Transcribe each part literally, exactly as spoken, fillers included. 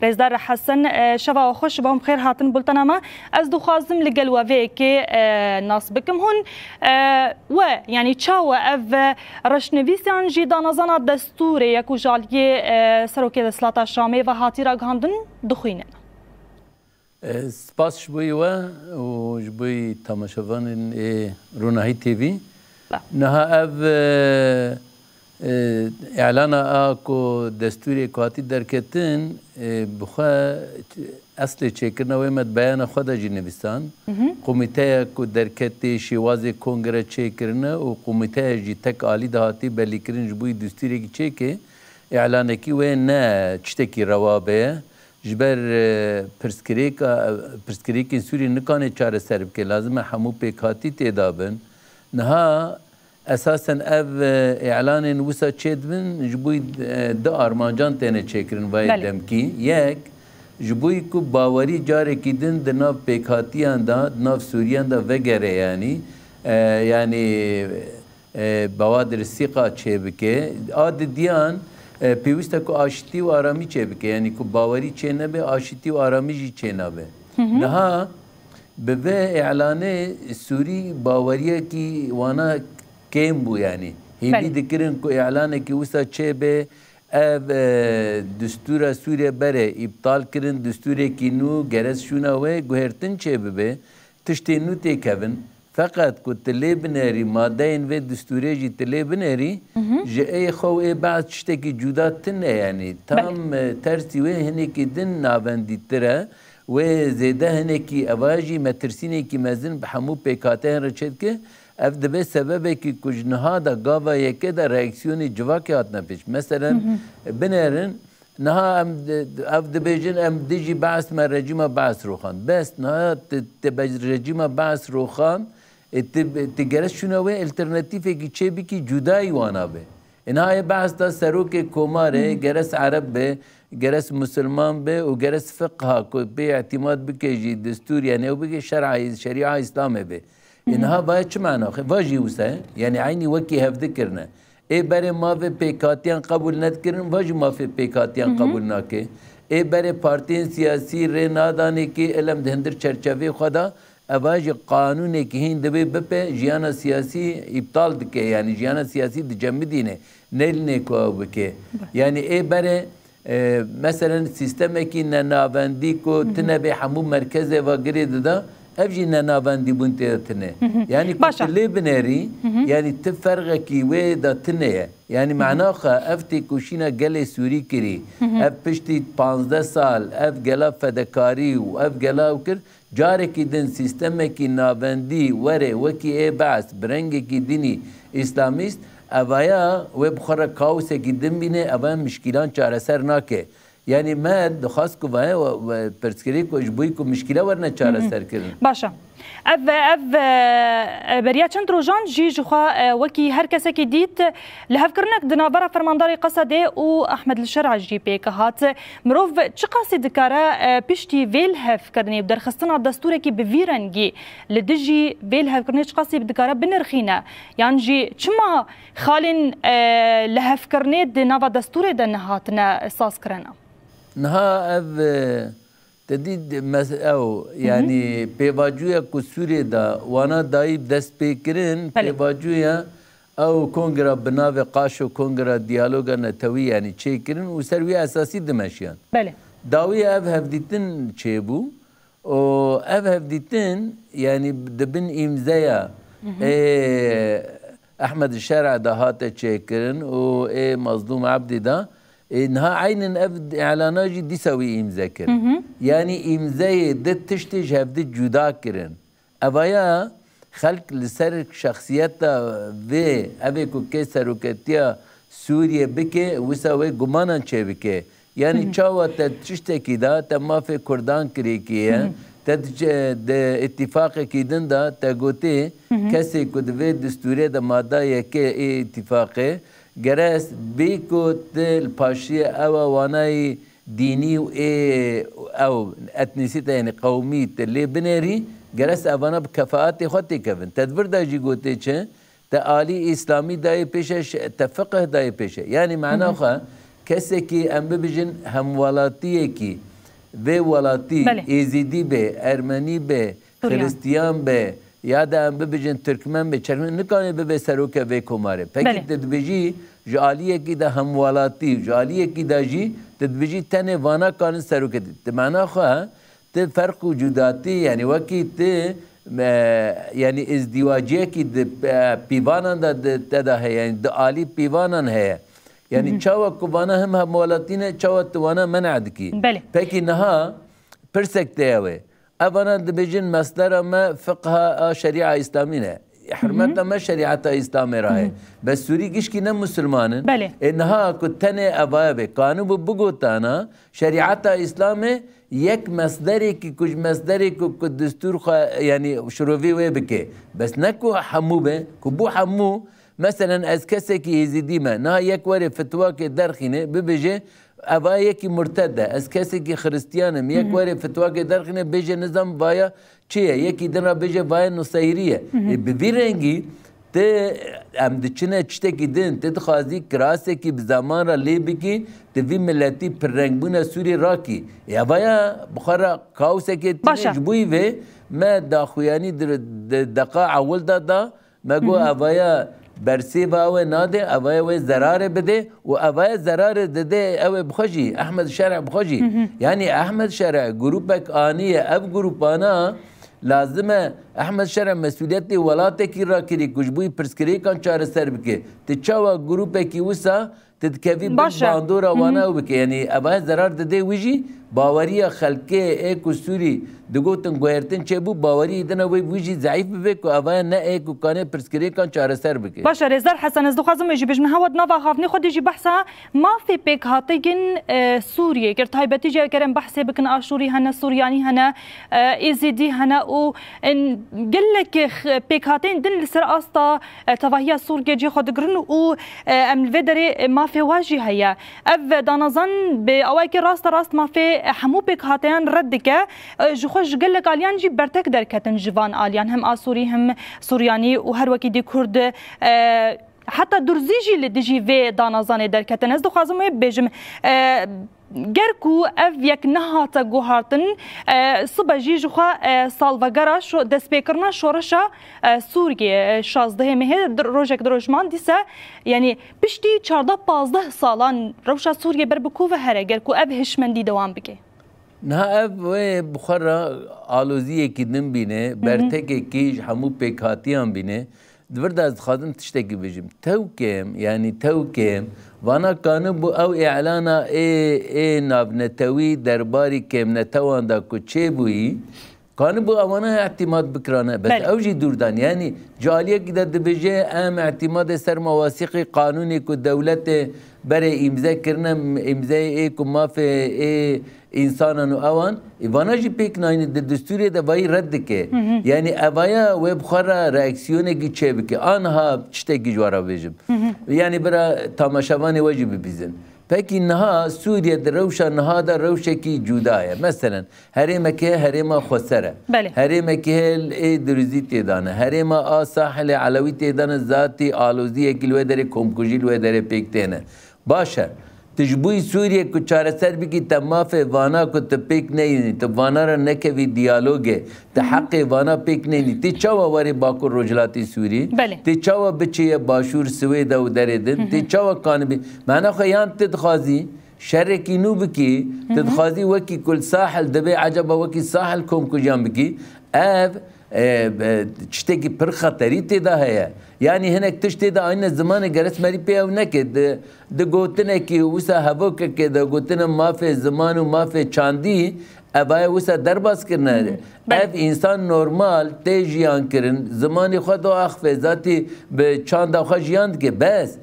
Rêzdar Hesen, e, şeva we xweş, şeva we bi xêr hatin bultena me. Ez dixwazim li gel we vê yekê, e, nas bikim hûn. E, we, yanî çawa ev, e, reşnivîs yan jî danezana destûrê ye ku ji aliyê, e, Serokê Desthilata Şamê ve hatî ragihandin dixwînin? E, spas ji bo we û ji bo temaşevanên ê Ronahî T V. Ba. Niha ev, e, e, îlana a ku destûrê ku hatî derketin, e, bi xwe eslê çêkirina wê me di beyana xwe de jî nivîsan. Hı hı. Komîteya ku derketî şêwazê kongre çêkirine û komîteya jî tek alî de hatî belîkirin ji bo destûrekî çêke, îlanekî wê ne tiştekî rewa be. Ji ber, e, pirsgirêka, pirsgirêkên Sûriyê nikane çareser bike. Lazim e hemû pêkhatî tê de bin. Niha esasen ev, e, îlanên wisa çêdibin, ji bo, e, du armancan têne çêkirin vayê Belê. demkî. Yek, ji bo ku bawerî carekî din di nav pêkhatiyan de, di nav Sûriyan de vegere yanî. E, yanî, e, bawa di risîqa çêbike. A didiyan, e, pêwîst e ku aşitî û aramî çêbike. Yanî ku bawerî çênebe, aşitî û aramî jî çênabe. Hı hı. Niha bi vê îlanê Sûrî baweriyekî wana kêm bû yanî. Hêvî Belê. dikirin ku îlanekî wisa çêbe, ev, e, destûra Sûriye bere îptal kirin, destûrekî nû gerez şûna wê guhertin çêbibe, tiştên nû têkevin. Feqet ku tu lê binerî, madeyên vê destûrê jî tu lê binerî, Hı hı. ji ê xwe û ê Be'es tiştekî cuda tune, yanî Belê. tam, e, tersî wê hinekî din navendîtir e. Wê zêde hinekî eva jî metirsînekî mezin bi hemû pêkhateyên re çêdike. Ev dibe sebebekî ku ji niha de gava yekê de reaksiyonê civakê hatine pêş. Meselen, Hı hı. binerin, niha em di-, ev dibêjin, em dijî Be'es me, rejîma Be'es roxand. Bes, niha ti, ti be-, rejîma Be'es roxand, e, ti, ti gerek şûna wê alternatîfekî çêbikî cudayî wana be. E, niha yê Be'es de serokê komarê, Hı hı. gerek ereb be, gerek musulman be û gerek fiqha ku pê îtîmat bike jî destûr, yanî ew bike şer'a, şerîa Îslamê be. E, Hı hı. niha vaya çi mena xe-, va jî wisa ye? Yanî eynî wekî hevdi kirine. Ê berê mafê pêkhatiyan qebûl nedikirin, va jî mafê pêkhatiyan Hı hı. qebûl nake. Ê berê partiyên siyasî rê nadanê kê ilem di hindir çerçevê xwe de, eva jî qanûnekî hîn divê bipe, jiyana siyasî îptal dike, yanî jiyana siyasî dicemidîne, nêlîne ku ew bike. Yanî ê berê, e, meselen sîstemekî nenavendî ku Hı hı. tine bê hemû merkezê ve girê dida, ev jî nenavendîbûn tê de tine. Hı hı. Yanî ku Baş e. tu lê binerî, Hı hı. yanî ti ferqekî wê de tine ye. Yanî Hı hı. mena xwe ev têkoşîna gelê Sûrî kirî, Hı hı. ev piştî panzdeh sal, ev gela fedekarî û ev gela ew kir, carekî din sîstemekî navendî were wekî ê Be'es, bi rengekî dinî îslamîst, evaya wê bi xwe re kaosekî din bîne, evaya mişkîlan çareser nake. Yanî me dixwast ku vaya we, we pirsgirêk ku ji bo ku mişkîla werine Hı hı. çareser kirin. Baş e. Ev, ev, e, beriya çend rojan jî ji xwe, e, wekî her kesekî dît, lihevkirinek di navbera fermandarê Qesedê û Ehmed li Şer'a jî pêk hat. Mirov çiqasî dikare, e, piştî vê lihevkirinê û derxistina destûrekî bi vî rengî li dijî vê lihevkirinê çiqasî dikare binirxîne? Yan jî çima xalên, e, lihevkirinê di nava destûrê de nehatine sazkirina? Niha ev, e, te dît mes-, ew, Hı hı. yanî pêvajoya ku Sûriyê de wana dayî dest pê kirin, Belê. pêvajoya ew kongra bi navê Qaşo Kongra Diyaloga Netewî, yanî çêkirin û ser wî esasî dimeşiyan. Belê. Dawî ev hevdîtin çêbû û ev hevdîtin, yanî di bin îmzeya Hı hı. ê Ehmed Şer'a de hate çêkirin û ê Mazlûm Ebdî de, ê, niha eynin ev îlana jî dîsa wî îmze kir. Hı hı. Yanî îmzeyê di tiştê ji hevdi cuda kirin. Evaya xelk li ser şexsiyeta vê, evê ku kê seroketiya Sûriyê bike, wisa wê gumanan çêbike. Yanî Hı hı. çawa te tiştekî da, te mafê Kurdan kirêkî ye, Hı hı. te di, di îtîfaqekî din da, te gotê, Hı hı. kesê ku di vê distûrê de mada yekê ê îtîfaqê, gerek bê ku tu li paşiyê ewa wanayî dînî û ê ew etnîsîte, yanî qewmî tu lê binêrî, gerek evana bi kefaatê xwe têkevin. Te di vir de jî gotê çi? Te alî îslamî dayê pêşe, ş-, te fiqh dayê pêşe. Yanî mana Hı hı. xwe, kesekî em bibijin, hemwelatiyekî vê welatî, Belê. Êzîdî be, Ermenî be, Suryan. Xiristiyan be, ya da em bibêjin Tirkmen be, Çerkmen, nikane bibe serokê vê komarê. Pekî Belê. Tu dibêjî ji aliyekî de hemwelatî, ji aliyekî de jî tu dibêjî tenê vana karin serokê. Di mena xwe, ti ferq û cudatî, yanî wekî ti, e, yanî îzdîwaciyekî di, e, pîvanan de di, te de heye, yanî di alî pîvanan heye. Yanî Hı hı. Çawa ku vana him hemwelatî ne, çawa tu vana men'a dikî? Belê. Pekî niha pirsek te ew e. Ev vana dibêjin mesdera me fiqha a şerîa îslamî ne. Hurmeta Hı hı. me şerîeta îslamê ra heye. Hı hı. Bes Sûrî gişkî ne musulman in. Belê. Ê niha ku tenê evaya be, kanû bû bigotana, şerîeta îslamê yek mesderekî ku ji mesderê ku, ku distûr xwe, yanî şirovî wê bike. Bes ne ku hemû be, ku bû hemû, meselen ez kesekî êzîdî me, niha yek were fitwakê derxîne, bibêje, eva yekî murted e, ez kesekî xiristiyan im, yek Hı hı. were fitwakê derxîne, bêje nizam vaya çi ye, yekî din re bêje vaya Nuseyrî ye. Hı hı. Ê, bi vî rengî, Ti, em diçine tiştekî din, ti dixwazî kirasekî bi zeman re lê bikî, ti vî miletî pirrengbûna Sûrî rakî. Ê, evaya bi xwe re kaosekê tune Baş e. Ji bo vê me daxuyanî di, di deqa ewil de da, me got Hı hı. evaya bersêva ew ê nade, evaya wê zerarê bide û evaya zerarê dide ew ê bi xwe jî, Ehmed Şer'e bi xwe jî. Hı hı. Yanî Ehmed Şer'e grûpek aniye, ev grûpana Lazim e Ehmed Şer'e mesûliyetê welatekî rakirî ku ji bo pirsgirêkan çareser bike. Ti çawa grûpekî wisa ti dikevî bin Baş e. bandora Hı hı. wana ew bike. Yanî eva zerar dide wî jî baweriya xelkê ê ku Sûrî digotin guhertin çêbû, baweriyê dina wê wî jî zeîf bibe ku eva ne ê ku kanê pirsgirêkan çareser bike. Baş e, Rêzdar Hesen, ez dixwazim wê jî bêjim. Niha we di nava xavinê xwe de jî behsa Mafê pêkhategin, e, Sûriyê kir. Taybetî jî eger em behsê bikin, Aşûrî hene, Suryanî hene, e, Êzîdî hene û, e, gelek x-, pêkhateyên din li ser asta, e, tevahiya Sûriyê cihê xwe digirin û, e, em li vê derê, e, mafê wa jî heye. Ev danezan bi awayekî rasterast mafê, e, hemû pêkhateyan red dike. E, ji xwe ji gelek aliyan jî bertek derketin ji van aliyan. Hem Asûrî hem Suryanî û her wekî dî Kurd, e, Heta Durzî jî li dijî vê danezanê derketin. Ez dixwazim wê bibêjim, e, ger ku ev yek nehate guhartin, e, sibe jî ji xwe, e, salvegera şo-, destpêkirina şoreşa, e, Sûriyê, e, şazdehê mehê, di-, rojek dirojman dîse, yanî piştî çardeh pazdeh salan rewşa Sûriyê ber bi ku ve here, ger ku ev hişmendî dewam bike? Niha ev wê bi xwe re aloziyekî din bîne, Hı hı. bertekekî ji hemû pêkhatiyan bîne. Di vir de ez dixwazim tiştekî bijim. Tewkêm, yanî tewkêm, vana kanibû ew îlana ê, ê navnetewî derbarî kêmnetewan de ku çêbûyî, kanibû ewana îtîmat bikirane. Bes Belê. ew jî dûr dan. Yanî ji aliyekî de dibêje, em îtîmadê ser mewasîqê qanûnê ku dewletê berê îmze kirine, îmzeyê ê ku mafê ê însanan û ewan, ê vana jî pêk nayîne, di distûrê de vayî red dike. Hı hı. Yanî evaya wê bi xwe re reaksiyonekî çêbike. Aniha tiştekî ji we re bêjim. Hı hı. Yanî bira tamaşevanê we jî bibîzin. Pekî niha Sûriye di rewşa niha de rewşekî cuda ye. Meselen, herêmekê herêma xweser e. Belê. Herêmekê ê Dirûzî tê de ne. Herêma a Sahilê Elewî tê de ne, zatî aloziyekî li wê derê, komkujî li wê derê pêk têne. Baş e. Tu ji bo Sûriyê ku çareser bikî, te mafê vana ku tu pêk neyînî, tu vana re nekevî diyalogê, tu Hı hı. heqê vana pêk neyînî. Tê çawa werê Bakur Rojhilatê Sûrî? Belê. Tê çawa biçiye Başûr, Swêda û derê din? Hı hı. Tê çawa kanibî? Mena xwe yan tu dixwazî şerekî nû bikî, tu Hı hı. dixwazî wekî ku li Sahil dibe, ecaba wekî Sahil komkujiyan bikî? Ev e, e, tiştekî pir xeterî tê de heye. Yanî hinek tişt tê de ayne zimanê geres merî pê ew neke. Di, di gotinekî wisa hevokekê de gotine mafê ziman û mafê çandî, ev aye wisa derbas kirine. Hmm, belê. Ev însan normal tê jiyan kirin, zimanê xwe diaxife, zatî bi çanda xwe jiyan dike. Bes.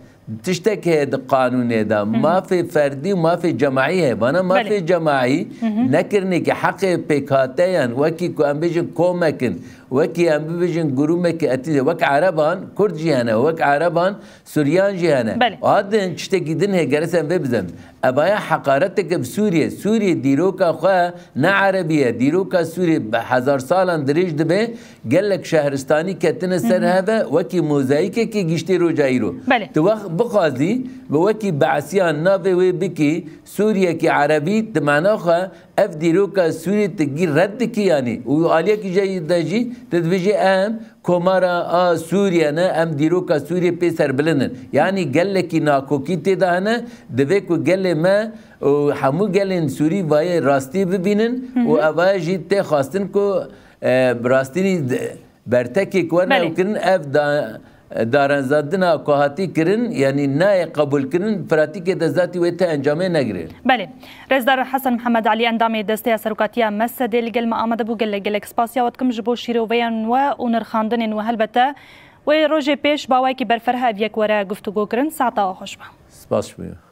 Tiştek heye di qanûnê de, Hı hı. mafê ferdî û mafê cemaî heye. Vana mafê Belê. cemaî Hı hı. nekirinê ki heqê pêkhateyan, wekî ku em bêjin komek in, wekî em bibêjin grûmekî etîzê, wek ereban, kurd jî hene, wek ereban, suryan jî hene. Belê. A din tiştekî din heye, gerek em vê bizin. Evaya heqareteke bi Sûriyê. Sûriyê dîroka xwe ne erebî ye. Dîroka Sûriyê bi hezar salan dirêj dibe. Gelek şehristanî ketine ser Hı hı. heve, wekî mozayîkekê giştê roja îro. Belê. Tu wext Bixwazî bi wekî Be'siyan navê wê bikî Sûriyekî Erebî, di mena xwe ev dîroka Sûriyê tu gî red dikî yanî û aliyekî jî de jî tu dibêjî em komara a Sûriye ne, em dîroka Sûriyê pê serbilind in. Yanî gelekî nakokî tê de hene, divê ku gelê me û hemû gelên Sûrî vayê rastî bibînin û evaya jî tê xwestin ku, e, bi rastî bertekê ku werne Belê. ew kirin, ev da, darenzandina ku hatî kirin, yanî nayê qebûlkirin, pratîkê de zatî wê te encamê negire. Belê. Rêzdar Hesen Mihemed Elî, endamê Desteya Serokatiya Mesedê, li gel me amade bû. Gelek, gelek spasiya we dikim ji bo şîroveyên we û nirxandinên we. Helbete wê rojê pêş bi awayekî berferh ev yek were guftûgo kirin. Saeta we xweş be. Spas ji bo.